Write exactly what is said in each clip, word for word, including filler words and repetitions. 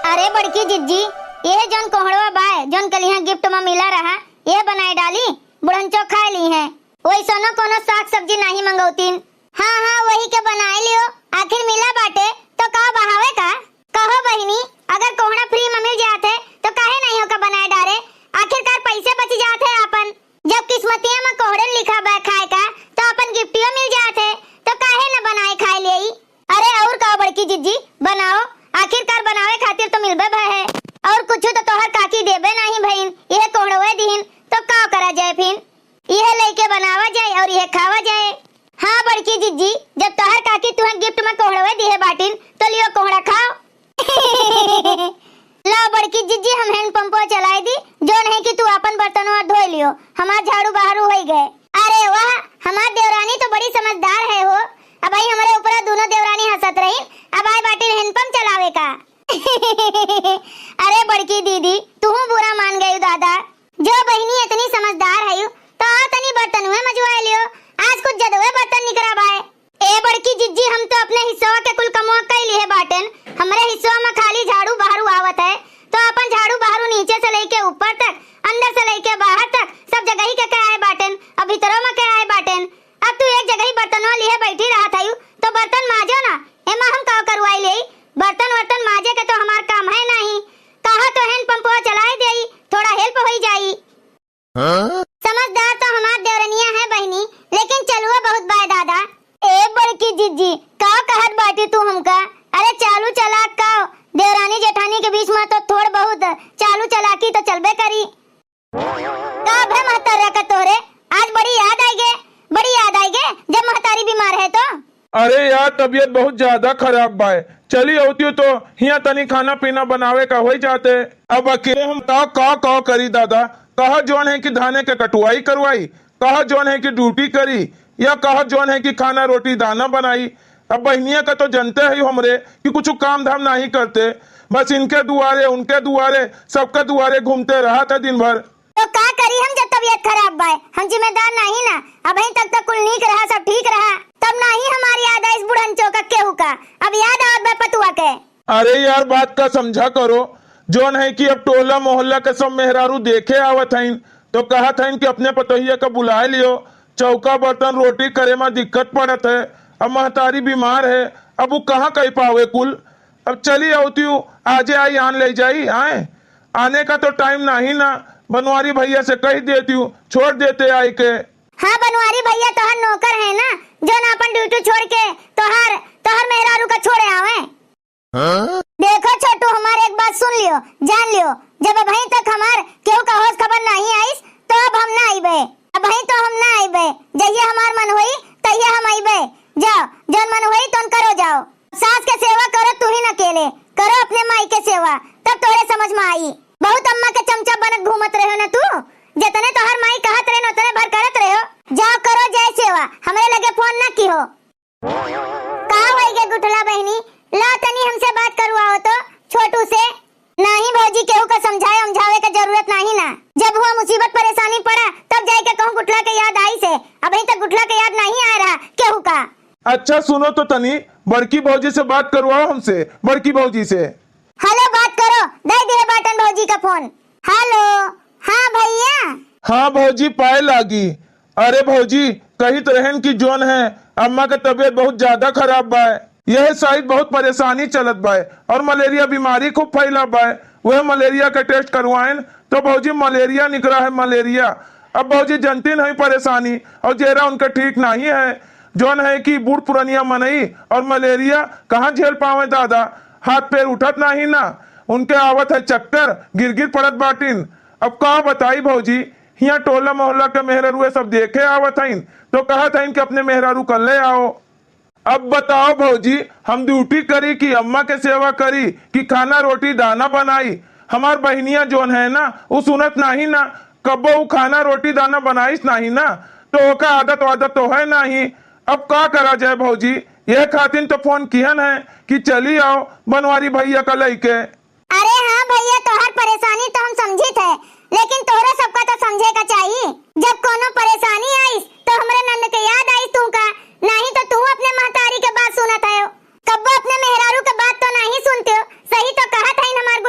अरे बड़की जिज्जी, यह जौन कोहड़वा बाय, जौन कलिहाँ gift मा मिला रहा, यह बनाए डाली, बुढ़नचो खाए लीहैं। वैसनो कोनो साग सब्जी नाहीं मंगौतीन। हाँ, हाँ, वही के बनाए लियो, आखिर मिला बाटे, तो का बहावे का? कहो बहिनी, अगर कोहड़ा free मा मिल जात है, तो काहे नाहीं ओका बनाए डारे? आखिरकार पैसे बच जात है आपन। जब किस्मतिया मा कोहड़न लिखा बा खाए का, तो आपन गिफ्टियो मिल जात है, तो काहे न बनाए खाए लेई? अरे और का बड़की जिज्जी, बनाओ, आखिरकार बनावे खातिर तो मिलबे भय है। और कुछ तो तोहर काकी देबे नाहीं भइन, यह कोहड़वे दिहिन, तो का करा जाए फिन? यह लेके बनावा जाए और यह खावा जाए। हाँ बड़की जिज्जी, जब तोहर काकी तुहें gift मा कोहड़वे दिहे बाटिन, तो लियो कोहड़ा खाओ। ला बड़की जिज्जी, हम hand पंपवा चलाए दी, जौन है कि तू आपन बर्तनवा धोए लियो, हमार झाड़ू बहारू होई गए। अरे वाह, हमार देवरानी तो बड़ी समझदार है हो। अबहीं हमरे ऊपरा दूनो देवरानी हँसत रही, अब आए बाटी hand पंप चलावे का। अरे बड़की दीदी, तू बुरा मान गयू दादा। जो बहिनी इतनी समझदार है, तो आओ तनी बर्तनवे मजवाए लियो, आज कुछ जदवे बर्तन निकरा बाए। ए बड़की जिज्जी, हम तो अपने हिस्सवा के कुल कमवा कई लिहे बाटेन। हमरे हिस्सवा में खाली झाड़ू बहारू आवत है, तो अपन झाड़ू बहारू नीचे से लेके ऊपर तक, अंदर से लेके बाहर तक, सब जगही के, के आए बाटेन, अब भीतरो में के आए बाटेन। अब तू एक जगही बर्तनवा लिहे बैठी रहत हयू, तो बर्तन माजो ना, एमा हम का करवाई लेई? बर्तन वर्तन माजे के तो हमार काम है नहीं। कहा तो hand पंपवा चलाए देई, थोड़ा help होई जाई। हाँ? समझदार तो हमार देवरनिया है बहिनी, लेकिन चलुआ बहुत बाय दादा। ए बड़की जिज्जी, का कहत बाटी तू हमका? अरे चालू चलाक का, देवरानी जेठानी के बीच में तो थोड़ बहुत चालू चलाकी तो चलबे करी। का भे महतारा का तोहरे, आज बड़ी याद आइगे, बड़ी याद आइगे, जब महतारी बीमार है तो। अरे यार, तबीयत बहुत ज्यादा खराब बाय। चली अउतियो तो हियां तनी खाना पीना बनावे का होई जाते। अब अकेले हम का, का, का करी दादा? कहा जौन है कि धाने के कटुआई करवाई, कहा जौन है कि duty करी, या कहा जौन है कि खाना रोटी दाना बनाई। अब बहिनिया का तो जनते है हमरे कि कुछ काम धाम नहीं करते, बस इनके दुआरे, उनके दुआरे, सबके दुआरे घूमते रहत है दिन भर। तो का करी हम, जब तबीयत खराब बाय? हम जिम्मेदार नाही ना। अबहीं तक तो कुल नीक रहा, सब ठीक रहा, तब नाही हमार याद आइस बुढ़न चौका केहू का। अब याद आवत बा पतुआ के। अरे यार, बात का समझा करो। जौन है कि अब टोला मोहल्ला के सब मेहरारू देखे आवत हइन, तो कहत हइन कि अपने पतोहिया का बुलाए लियो, चौका बर्तन रोटी करे में दिक्कत पड़त है। अब महतारी बीमार है, अब उ कहाँ कइ पावे कुल। अब चली अउतिउ, आजे आई आन लइ जाई, आए। आने का तो time नाही ना, बनवारी भइया से कहि देतिउ, छोड़ देते आइके। हाँ, बनवारी भइया तोहर नौकर है ना, जौन आपन duty छोड़ के तोहर, तोहर मेहरारू का छोड़े आवे। हाँ? देखो छोटू, हमार एक बात सुन लियो, जान लियो, जब अबहीं तक हमार केहू का होश खबर नाही आइस, तो अब हम ना अइबे। अबहीं तो हम ना अइबे, जहिया हमार मन होई, तहिया हम अइबे। जाओ, जौन मन होई, तौन करो जाओ। सास के सेवा करो तू ही न अकेले, करो अपने माई के सेवा, तब तोहरे समझ में आई। बहुत अम्मा के चमचा बनत घूमत रहो न तू, जतने तोहर माई कहत रहे न उतने भर करत रहो। जाओ करो जय सेवा, हमरे लगे phone न किहो। का होई गे गुठला बहिनी, ला तनी हमसे बात करवाओ तो छोटू से। नाही भौजी, केहू का समझाए उमझावे के जरूरत नाही ना। जब हुआ मुसीबत परेशानी पड़ा, तब जाइके कहूँ गुठला के याद आइस है। अबहीं तक गुठला के याद नाही आए रहा केहू का। अच्छा सुनो तो तनी, बड़की भौजी से बात करवाओ हमसे, बड़की भौजी से। Hello, बात करो, दे दिए बाटन भौजी का phone। Hello, हाँ भइया। हाँ भौजी, पाए लागी। अरे भौजी, कहित रहेन कि जौन है, अम्मा के तबीयत बहुत ज्यादा खराब बाय। यह side बहुत परेशानी चलत बाय और मलेरिया बीमारी खूब फैला बाय। वह मलेरिया के test करवाएन तो भौजी मलेरिया निकला है, मलेरिया। अब भौजी जनतीन है परेशानी और जेरा उनके ठीक नाही है। जौन है कि बूढ़ पुरनिया मनई और मलेरिया कहाँ झेल पावे दादा, हाथ पैर उठत नाही ना, उनके आवत है चक्कर, गिर गिर पड़त बाटिन। अब का बताई भौजी, हियाँ टोला मोहल्ला के मेहरारू सब देखे आवत हइन, तो कहत हइन कि अपने मेहरारू का ले आओ। अब बताओ भौजी, हम duty करी कि अम्मा के सेवा करी कि खाना रोटी दाना बनाई? हमार बहिनिया जौन है ना, उ सुनत नाही ना, कब्बो उ खाना रोटी दाना बनाइस नाही ना, तो ओका आदत वादत तो है नाही। अब का करा जाए भौजी, यह खातिन तो phone किहन है कि चली आओ बनवारी भइया का लइके। अरे हाँ भइया, तोहर परेशानी तो हम समझित है, लेकिन तोहरो सबका तो समझे का चाही। जब कोनो परेशानी आइस तो हमरे नंद के याद आइस तू का, नाही तो तू अपने महतारी के बात सुनत है। कब्बो अपने मेहरारू के बात तो नाही सुनते हो। सही तो कहत हइन हमार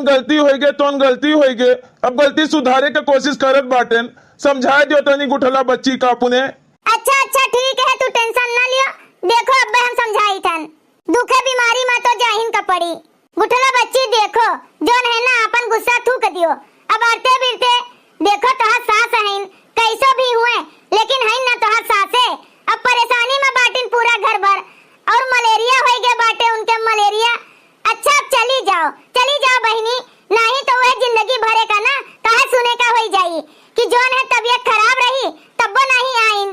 गलती होइगे, तोन गलती होइगे, अब गलती सुधारे के कोशिश करत बाटेन। समझाए दियो तनी गुठला बच्ची का अपने। अच्छा, अच्छा, ठीक है, तू tension ना लियो। देखो, अब्बे हम समझाई थन। दुखे बीमारी मा तो जाहिन का पड़ी। गुठला बच्ची देखो, जौन है ना, आपन गुस्सा थूक दियो। अब अरते बिरते देखो, तोहार सास हईन, कैसो भी हुए, लेकिन हईन ना तोहार सासे। अब परेशानी मा बाटिन पूरा घर भर, और मलेरिया होइगे बाटे उनके, मलेरिया। अच्छा, अब चली जाओ, चली जाओ बहिनी, नाहीं तो वह जिंदगी भरे का ना कहा सुने का होई जाई कि जौन है तबीयत खराब रही, तब्बो नाहीं आइन।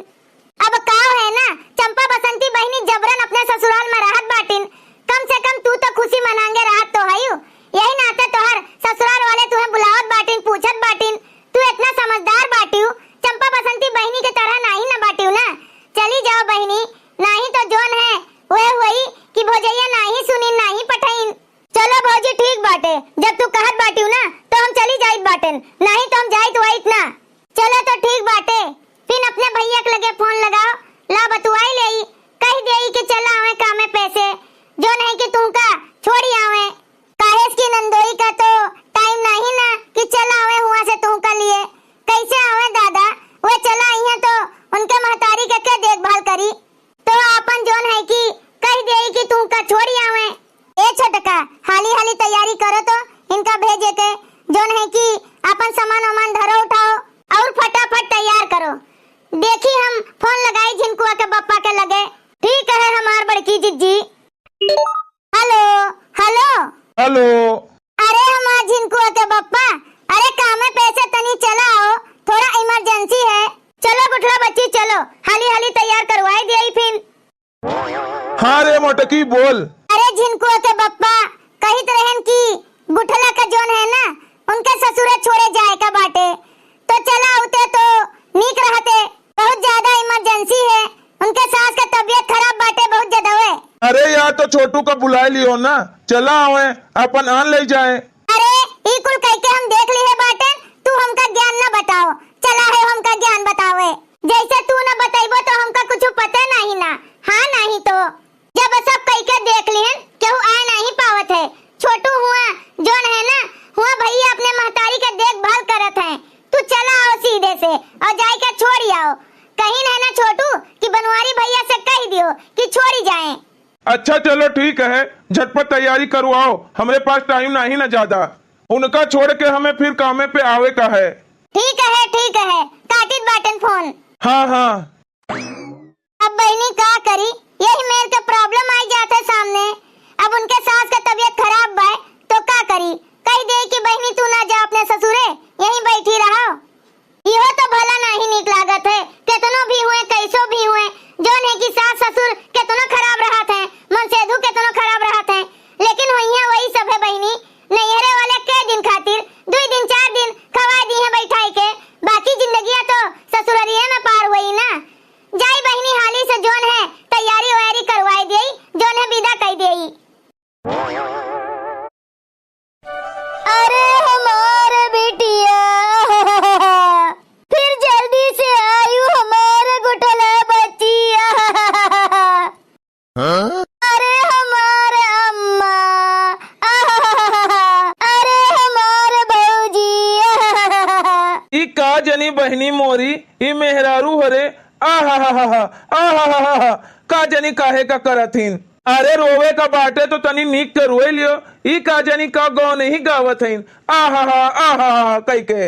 अब काव है ना, चंपा बसंती बहिनी जबरन अपने ससुराल मा रहत बाटिन, कम से कम तू तो खुशी मनांगे रहत तो हयू, यही नाते तोहर ससुराल वाले तुहें बुलावत बाटिन, पूछत बाटिन, तू इतना समझदार बाटिउ, चंपा बसंती बहिनी के तरह नाहीं न बाटिउ ना। चली जाओ बहिनी, नाहीं तो जौन है वह हुई कि भौजैया नाहीं सुनिन, नाहीं पठइन। चलो भौजी, ठीक बाटे, जब तू कहत बाटिउ ना, तो हम चली जाइत बाटेन, नाहीं तो हम जाइत वाइत ना। चलो तो ठीक बाटे, फिन अपने भैया के लगे फोन लगाओ, ला बतुआई लेई, कह देई कि चला आवे कामे पैसे, जौन है कि तुमका छोड़ी आवे। काहेस कि नंदोई का तो टाइम नाहीं ना कि चला आवे हुआ से तुमका लिए। कैसे आवे दादा, वे चला आई हैं तो उनके महतारी के के देखभाल करी? तो आपन जौन है कि कह देई कि तू का छोड़ी आवे। ए छोटका, हाली हाली तैयारी करो तो इनका भेजे के, जौन है कि आपन सामान वामान धरो उठाओ और फटाफट तैयार करो। देखी हम फोन लगाई झिनकुआ के बप्पा के लगे। ठीक है हमार बड़की जिज्जी। हेलो, हेलो। हेलो। अरे हमार झिनकुआ के बप्पा, अरे कामे पैसे तनी चला आओ, थोड़ा इमरजेंसी है। चलो गुठला बच्ची चलो, हाली हाली तैयार करवाई दिया फिन। हाँ रे मोटकी, बोल। अरे झिनकुआ के बप्पा कहित रहन कि गुठला का जौन है ना, उनके ससुरे छोड़े जाए का बाटे, तो चला आउते तो नीक रहते। बहुत ज्यादा इमरजेंसी है, उनके सास का तबीयत खराब बाटे बहुत ज्यादा है। अरे यार, तो छोटू का बुलाए लियो ना, चला आवे, अपन आन ले जाए। अरे ई कुल कह के हम देख लिए बाटे, तू हमका ज्ञान ना बताओ, चला है हमका ज्ञान बतावे। जैसे तू ना बतैबो तो हमका कुछ पता नहीं ना। हाँ नहीं तो जब सब कई के देख लिहन, केहू आए नहीं पावत है। छोटू हुआ जौन है ना, हुआ भैया अपने महतारी के देखभाल करत हैं। तू चला आओ सीधे से और जाए के छोड़ी आओ। कहीं है ना छोटू कि बनवारी भैया से कह दियो कि छोड़ी जाए। अच्छा चलो ठीक है, झटपट तैयारी करवाओ, हमरे पास टाइम नहीं ना ज्यादा। उनका छोड़ के हमें फिर कामे पे आवे का है। ठीक है, ठीक है, काटित बाटन फोन। हाँ हाँ। अब बहिनी का करी, यही मेर के प्रॉब्लम आई जात है सामने। अब उनके सास के तबीयत खराब बा, तो का करी? कह दे कि बहिनी तू ना जा अपने ससुरे, यहीं बैठी रहो। इहो तो भला नहीं नीक लागत है, केतनो भी हुए, कैसो भी हुए, जौन है कि सास ससुर केतनो खराब रहत है, मनसेधु केतनो खराब रहत है, लेकिन वहिया वही सब है बहिनी। नैहरे वाले के दिन खातिर, दुई दिन, चार दिन खवाए दी है बैठाई के, बाकी जिंदगिया तो ससुररिये में पार हुई ना। जाई बहिनी, हाली से जौन है तैयारी वैयारी करवाई देई, जौन है विदा कई देई। अरे हमार बिटिया, फिर जल्दी से आयु हमार गुठला बच्चिया। अरे हमार अम्मा, अरे हमार भौजी। ई का जनी बहिनी मोरी, ई मेहरारू हरे, आहाहाहा, आहाहाहा, का जनी काहे का करत हिन? अरे रोवे का बाटे तो तनी नीक के रोए लियो, ई का जनी का गौ नहीं गावत हिन, आहाहा, आहाहा, कई के।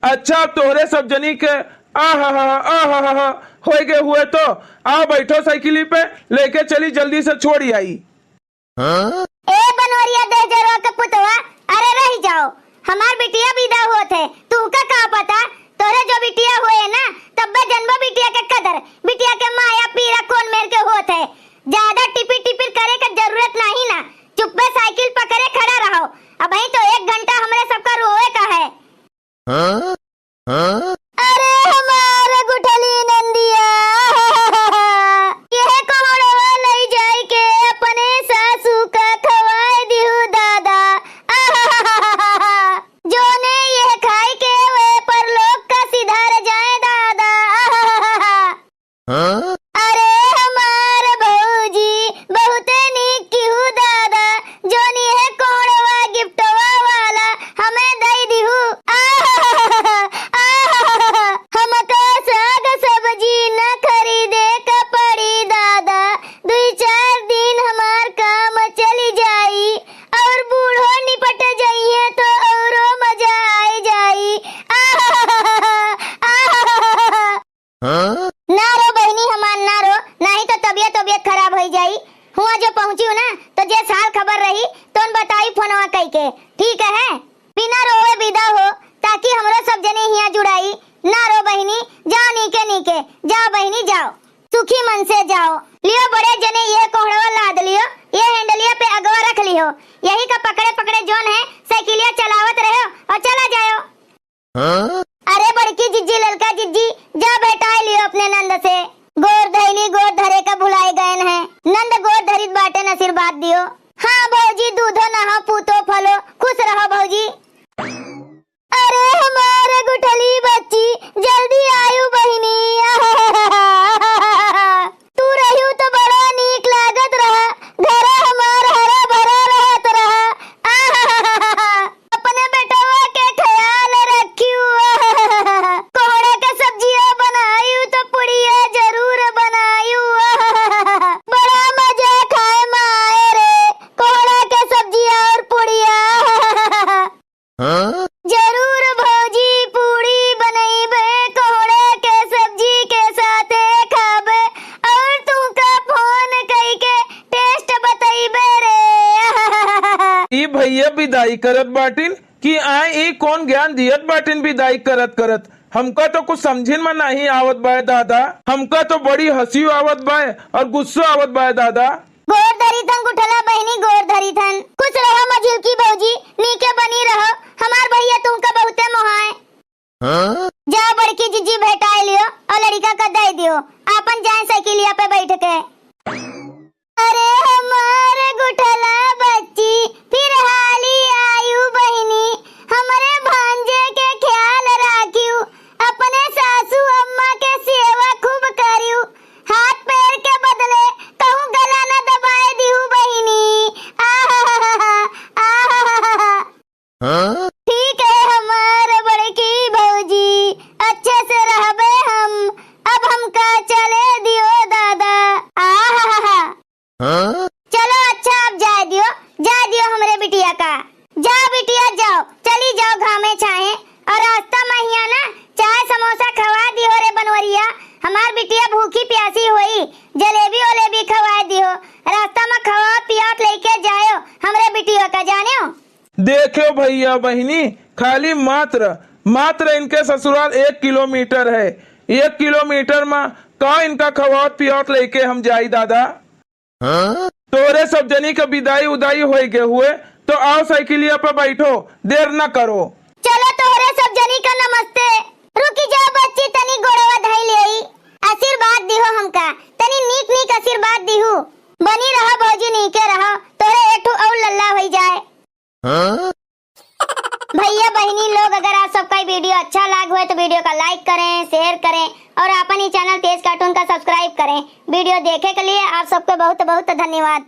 अच्छा, अब तोहरे सब जनी के आहाहा, आहाहा, होए गे हुए तो आ बैठो साइकिली पे, लेके चली जल्दी से छोड़ी आई। ए बनोरिया देहजरवा के पुतवा, अरे रहि जाओ, हमार बिटिया विदा होत है, तुहका का पता, तोहरे जो बिटिया होए ना, तब्बे जनबो बिटिया के कदर, बिटिया के माया पीरा कौन मेर के होत है। ज्यादा टिपिर टिपिर करे के जरूरत नहीं ना, चुप्पे साइकिल पकड़े खड़ा रहो, अबहीं तो एक घंटा हमरे सबका रोवे का है। अरे हमार गुठली नंदिया, यह कोहड़वा लई जाई के अपने सासू का खवाए दिहु दादा। जोने यह खाई के वे परलोक का सिधार जाए दादा। ना रो बहिनी हमार, ना रो, नाही तो तबियत, तबियत खराब होइ जाई। हुआ जो पहुँची ना, तो जे साल खबर रही, तोन बताई फोनवा कइके, ठीक है? बिना रोवे विदा हो, ताकि हमरो सब जने हिया जुड़ाई। ना रो बहिनी, जाओ नीके नीके, जाओ बहिनी जाओ, सुखी मन से जाओ। लियो बड़े जने ये कोहड़वा लाद लियो, ये हैंडलिया पे अगवा रख लियो, यही का पकड़े पकड़े जोन है साइकिलिया चलावत रहो और चला जाओ। अरे बड़की जिज्जी, ललका जिज्जी, जा भेटाए लियो अपने नंद से। गोर धैली, गोर धरे का भुलाए गयन है। नंद गोर धरित बाटेन, आशीर्वाद दियो। हाँ भौजी, दूधो नहा, पूतो फलो, खुश रहो भौजी। अरे हमार गुठली बच्ची, जल्दी आयु बहिनी। तू रह्यू तो बड़ा नीक लागत रहा, घरा हमार हरा भरा रहत रहा। अपने बेटवा के ख्याल रखियो। कोहड़ा के सब्जिया बनायू तो पुड़िया जरूर बनायू। बड़ा मजा खाए में आए रे, कोहड़ा के सब्जिया और पुड़िया। जरूर भौजी, पूड़ी बनइबे, कोहड़ा के सब्जी के साथे खाबे और तुमका फोन कइके टेस्ट बतइबे रे। ई भैया विदाई करत बाटिन कि आए, ई कौन ज्ञान दियत बाटिन विदाई करत करत? हमका तो कुछ समझिन में नहीं आवत बाय दादा, हमका तो बड़ी हंसियो आवत बाय और गुस्सो आवत बाय दादा। गोर धरी थन गुठला बहिनी, गोर धरी थन। खुश रहो मझिलकी भौजी, नीके बनी रहो, हमार भैया तुमका बहुते मोहाए। जाओ बड़की जिज्जी भेटाए लियो और लड़िका का दे दियो, आपन जाए साइकिलिया पे बैठ के। अरे हमार गुठला बच्ची, फिर हाली आयु बहिनी, हमरे भांजे के ख्याल राखियो, अपने सासू अम्मा के सेवा खूब करियो, हाथ पैर के बदले कहूँ गला न दबाए दिहू बहिनी। आहा, आहा। ठीक है हमार बड़की भौजी, अच्छे से रहबे हम। अब हमका चले दियो दादा। आहा। चलो अच्छा, अब जाए दियो, जाए दियो हमरे बिटिया का। जाओ बिटिया जाओ, चली जाओ घामे छाहे। और रास्ता में हिया ना चाय समोसा खवा दियो रे बनवरिया, हमार बिटिया भूखी प्यासी होई, जलेबी ओलेबी खवा दियो। रास्ता में खवा पियात लेके जायो हमरे बिटिया का, जानियो। देख्यो भैया बहिनी, खाली मात्र, मात्र इनके ससुराल एक किलोमीटर है। एक किलोमीटर मा का इनका खवावत पियावत लइके हम जाई दादा? तोहरे सब जनी के विदाई उदाई होई गे हुए, तो आओ साइकिलिया पे बैठो, देर न करो। चलो तोहरे सब जनी का नमस्ते। रुकी जा बच्ची, तनी गोड़वा धई लेई। आशीर्वाद दिहो हमका, तनी नीक नीक आशीर्वाद दिहू। बनी रहो भौजी, नीके रहो, तोहरे एक ठो और लल्ला होई जाए। भैया बहिनी लोग, अगर आप सबका ये वीडियो अच्छा लाग हुए तो वीडियो का लाइक करें, शेयर करें और आपन ही चैनल तेज कार्टून का सब्सक्राइब करें। वीडियो देखे के लिए आप सबको बहुत बहुत धन्यवाद।